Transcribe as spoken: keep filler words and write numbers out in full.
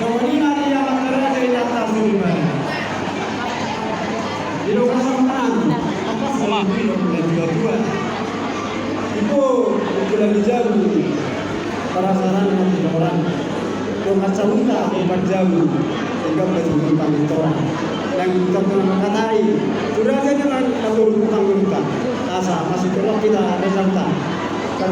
Songon i ma di amanta raja i atas di bari. Di lokasi manang, apa sih? Di lokasi dua. Itu, itu lagi jauh. Perasaan yang orang. Dong kaca unta, umpat jabu. Sehingga baju tentang orang. Yang kita pernah mengkatai. Sudah saja dengan lagu tentang unta. Asa, masih terus kita resanta. Kan